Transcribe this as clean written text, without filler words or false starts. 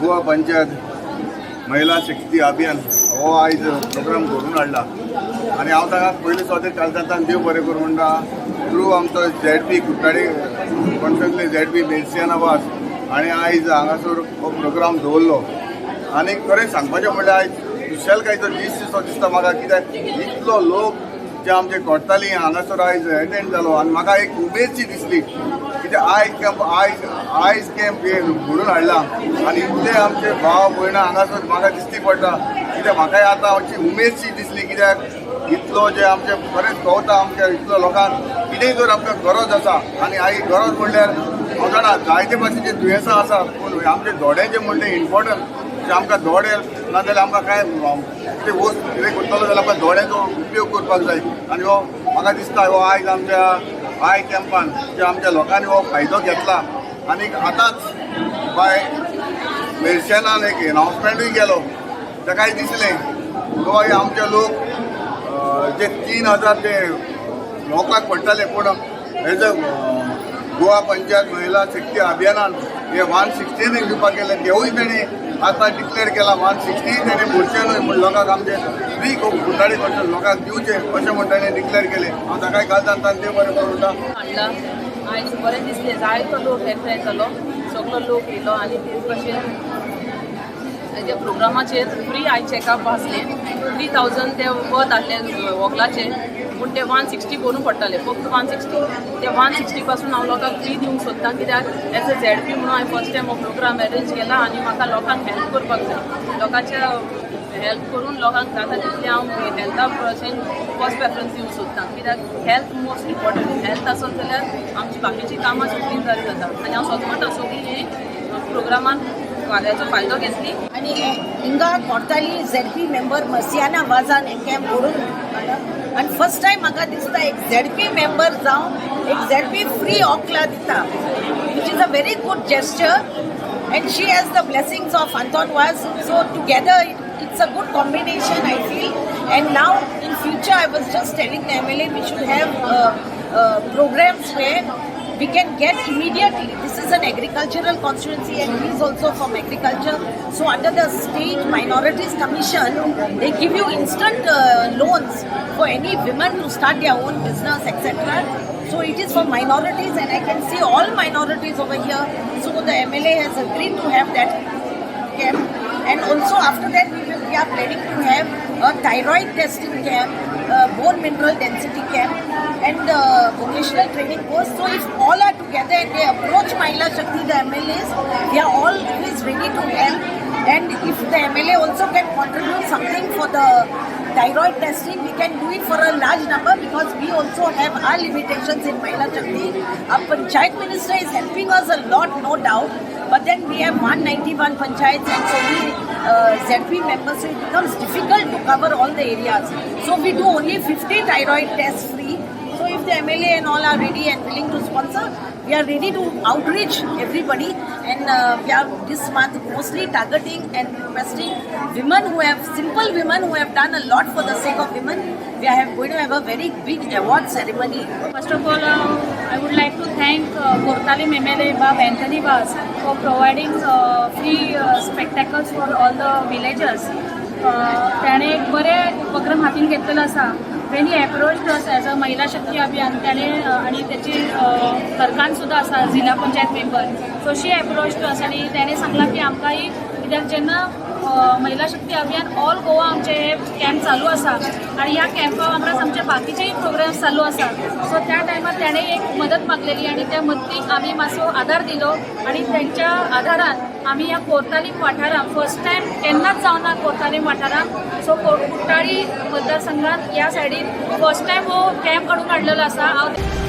गोवा पंचायत महिला शक्ती अभियान हो आयज प्रोग्राम घडोवन हाडला आनी हांव ताका पयले सुवातेर कालचांतान देव बरें करूं म्हणटा. थ्रू आमचो झेडपी कुट्टाळे कॉन्स्टिट्युएन्सी झेडपी मेर्सियाना वास आनी आयज हांगासर हो प्रोग्राम दवरलो. आनी खरें सांगपाचें म्हणल्यार आयज खुशालकायेचो दीस असो दिसता म्हाका, कित्याक इतलो लोक जे आमचे कोडताली हांगासर आयज एटेंड जालो आनी म्हाका एक उमेदशी दिसली, कित्याक आयज कॅम्प हे घडोवन हाडला आनी इतले आमचे भाव भयणां हांगासर म्हाका दिसती पडटा, कित्याक म्हाकाय आतां अशी उमेदशी दिसली, कित्याक इतलो जे आमचे खरेंच कवता आमच्या इतलो लोकांक कितेंय जर आमकां गरज आसा. आनी आयज गरज म्हणल्यार हांव जाणा जायते भाशेची दुयेंसां आसा, पूण आमचे दोळ्यांचे म्हणटा इम्पॉर्टंट, जे आमकां दोळे ना जाल्यार आमकां कांय कितें वस्त कितें करतलो जाल्यार आमकां दोळ्यांचो उपयोग करपाक जाय. आनी हो म्हाका दिसता हो आयज आमच्या I कॅम्पान जे आमच्या लोकांनी हो फायदो घेतला. आनी आतांच बाय मेर्शनान एक एनावन्समेंटूय केलो, ताकाय दिसलें गोवा हे आमचे लोक जे 3000 ते लोकांक पडटाले, पूण एज अ गोवा पंचायत महिला शक्ती अभियानान हे 160 दिवपाक गेले, तेवूय तेणी आतां डिक्लेअर केला. 160 तेणी भरचे न्हय म्हण लोकांक आमचे फ्री कुट्टाळे करचे लोकांक दिवचे अशें म्हण तेणें डिक्लेअर केलें. हांव ताकाय कालच्यान देव बरें करूं म्हणटा. हाडला आयज बरें दिसलें. जायतो लोक एकठांय जालो, सगलो लोक येयलो आनी तेच भशेन हेजे प्रोग्रामाचेर फ्री I checkup आसलें. 3000 ते वत आहले वोगलाचे, पूण ते 160 भरून पडटाले, फक्त 160. ते 160 पासून हांव लोकांक फ्री दिवंक सोदतां, कित्याक एज अ झेडपी म्हणून हांवें फर्स्ट टायम हो प्रोग्राम अरेंज केला आनी म्हाका लोकांक हेल्प करपाक जाय. लोकांच्या हेल्प करून लोकांक जाता तितलें हांव हेल्था भशेन फर्स्ट प्रेफरन्स दिवंक सोदतां, कित्याक हेल्थ मोस्ट इम्पॉर्टंट. हेल्थ आसत जाल्यार आमची बाकीची कामां सगळीं बरीं जाता. आनी हांव सदां म्हणटा, सगळीं हे प्रोग्रामान फाल्याचो फायदो घेतली. आनी हिंगा कोर्ताली झेडपी मेंबर मसियाना वाजान हे कॅम्प घडोवन हाडला आनी फर्स्ट टायम म्हाका दिसता एक झेडपी मेंबर जावन एक झेडपी फ्री ऑकला दिता, which is a very good gesture, and she has the blessings of Anton Vaz. So together it's a good combination, I feel. And now in future, I was just telling the MLA, we should have programs where we can get immediately. This is an agricultural constituency and he is also from agriculture. So under the State Minorities Commission, they give you instant loans for any women to start their own business, etc. So it is for minorities and I can see all minorities over here. So the MLA has agreed to have that camp. And also after that we are planning to have a thyroid testing camp, a bone mineral density camp and vocational training course. So if all are together and they approach Mahila Shakti, the MLAs, we are always ready to help. And if the MLA also can contribute something for the thyroid testing, we can do it for a large number, because we also have our limitations in Mahila Shakti. Our panchayat minister is helping us a lot, no doubt. But then we have 191 panchayats and so many ZP members, so it becomes difficult to cover all the areas. So we do only 50 thyroid tests free. So if the MLA and all are ready and willing to sponsor, we are ready to outreach everybody. And we are this month mostly targeting and requesting women who have, simple women who have done a lot for the sake of women. We are going to have a very big award ceremony. First of all, I would like to thank Cortalim MLA Bab Anthony Vaz for providing free spectacles for all the villagers. त्याणे एक बरे उपक्रम हातीन घेतलेलो आसा. When he approached us as a महिला शक्ती अभियान, त्याने आणि त्याची घरकान्न सुद्दां आसा जिल्हा panchayat member, so she approached us आणि त्याने सांगला की आमकांय, कित्याक जेन्ना महिला शक्ती अभियान ऑल गोवा आमचे हे कॅम्प चालू आसा आणि ह्या कॅम्पा वांगडाच आमचे बाकीचेय प्रोग्राम्स चालू आसा, सो त्या टायमार त्याणे एक मदत मागलेली आणि त्या मदतीक आमी मातसो आदार दिलो आणि तेंच्या आदारान आमी ह्या कोर्तालीम वाठारांत फर्स्ट टायम केन्नाच जावना कोर्तालीम वाठारांत, सो कुट्टाळी मतदारसंघात ह्या सायडीन फर्स्ट टायम हो कॅम्प काडून हाडलेलो आसा. हांव